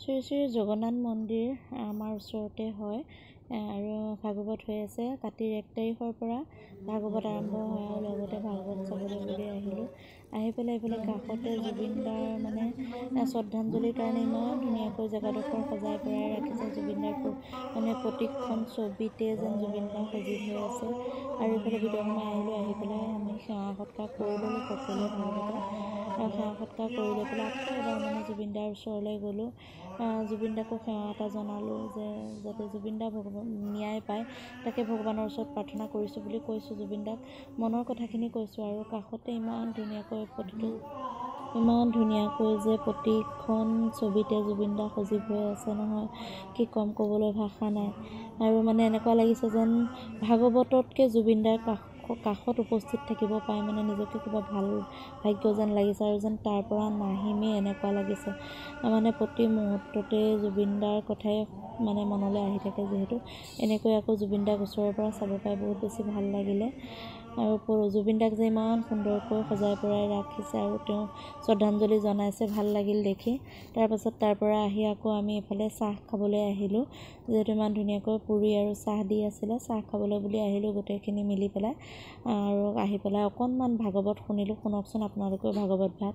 শ্ৰী শ্ৰী জগন্নাথ মন্দিৰ আমাৰ ওচৰতে হয় আৰু ভাগৱত হৈ আছে। কাতিৰ 1 তাৰিখৰ পৰা ভাগৱত আৰম্ভ হয় আৰু লগতে ভাগৱত চাবলৈ বুলি আহিলোঁ। আহি পেলাই এইফালে কাষতে জুবিন দাৰ মানে শ্ৰদ্ধাঞ্জলিৰ কাৰণে ইমান ধুনীয়াকৈ জেগাডোখৰ সজাই পৰাই ৰাখিছে। জুবিন দাৰ মানে প্ৰতিখন ছবিতে যেন জুবিন দা সজীৱ হৈ আছে। আৰু এইফালে ভিতৰত সোমাই আহিলোঁ। আহি পেলাই আমি সেৱা সৎকাৰ কৰি ল'লোঁ সকলোৱে ভাগৱতত। আৰু সেৱা সৎকাৰ কৰি লৈ পেলাই আকৌ এবাৰ মানে জুবিন দাৰ ওচৰলৈ গ'লোঁ। জুবিন দাকো সেৱা এটা জনালোঁ যে যাতে জুবিন দা ভগৱান ন্যায় পায়, তাকে ভগৱানৰ ওচৰত প্ৰাৰ্থনা কৰিছোঁ বুলি কৈছোঁ। জুবিন দাক মনৰ কথাখিনি কৈছোঁ। আৰু কাষতে ইমান ধুনীয়াকৈ প্ৰতিটো ইমান ধুনীয়াকৈ যে প্ৰতিখন ছবিতে জুবিন দা সজীৱ হৈ আছে নহয়, কি ক'ম, ক'বলৈ ভাষা নাই। আৰু মানে এনেকুৱা লাগিছে যেন ভাগৱততকৈ জুবিন দাৰ কাষত উপস্থিত থাকিব পাই মানে নিজকে কিবা ভাল ভাগ্য যেন লাগিছে আৰু যেন তাৰ পৰা নাহিমেই এনেকুৱা লাগিছে। মানে প্ৰতি মুহূৰ্ততে জুবিন দাৰ কথাই মানে মনলৈ আহি থাকে। যিহেতু এনেকৈ আকৌ জুবিন দাক ওচৰৰ পৰা চাব পাই বহুত বেছি ভাল লাগিলে। আৰু জুবিন দাক যে ইমান সুন্দৰকৈ সজাই পৰাই ৰাখিছে আৰু তেওঁ শ্ৰদ্ধাঞ্জলি জনাইছে, ভাল লাগিল দেখি। তাৰপাছত তাৰ পৰা আহি আকৌ আমি এইফালে চাহ খাবলৈ আহিলোঁ। যিহেতু ইমান ধুনীয়াকৈ পুৰি আৰু চাহ দি আছিলে, চাহ খাবলৈ বুলি আহিলোঁ গোটেইখিনি মিলি পেলাই। আৰু আহি পেলাই অকণমান ভাগৱত শুনিলোঁ। শুনকচোন আপোনালোকেও ভাগৱত ভাগ।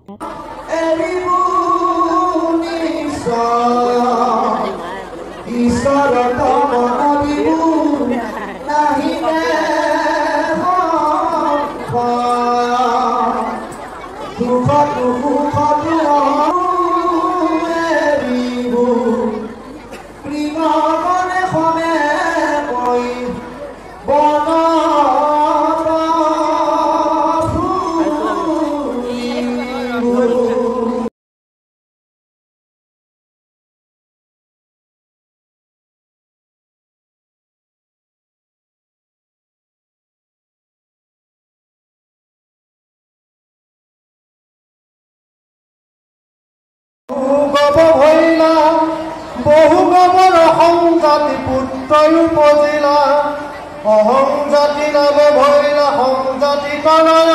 ভৈলা বহু গবৰ সংজাতি পুত্ৰয়ো উপজিলা, অহং জাতি নামে ভৈলা সংজাতি তনয়,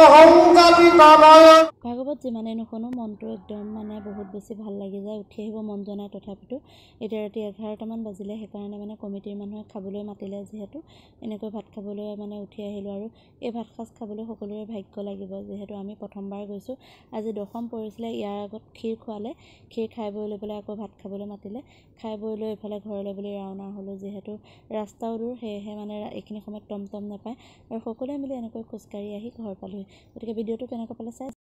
অহং জাতি তনয়। ভাগৱত যিমানেই নুশুনো মনটো একদম মানে বহুত বেছি ভাল লাগি যায়, উঠি আহিব মন যোৱা নাই। তথাপিতো এতিয়া ৰাতি 11টামান বাজিলে, সেইকাৰণে মানে কমিটিৰ মানুহে খাবলৈ মাতিলে। যিহেতু এনেকৈ ভাত খাবলৈ মানে উঠি আহিলোঁ। আৰু এই ভাত সাঁজ খাবলৈ সকলোৰে ভাগ্য লাগিব, যিহেতু আমি প্ৰথমবাৰ গৈছোঁ। আজি দশম পৰিছিলে, ইয়াৰ আগত ক্ষীৰ খোৱালে। ক্ষীৰ খাই বৈ লৈ পেলাই আকৌ ভাত খাবলৈ মাতিলে। খাই বৈ লৈ এইফালে ঘৰলৈ বুলি ৰাওনা হ'লোঁ। যিহেতু ৰাস্তাও দূৰ, সেয়েহে মানে এইখিনি সময়ত টমটম নাপায়। আৰু সকলোৱে মিলি এনেকৈ খোজকাঢ়ি আহি ঘৰ পালোহি। গতিকে ভিডিঅ'টো কেনেকুৱা পালে চাই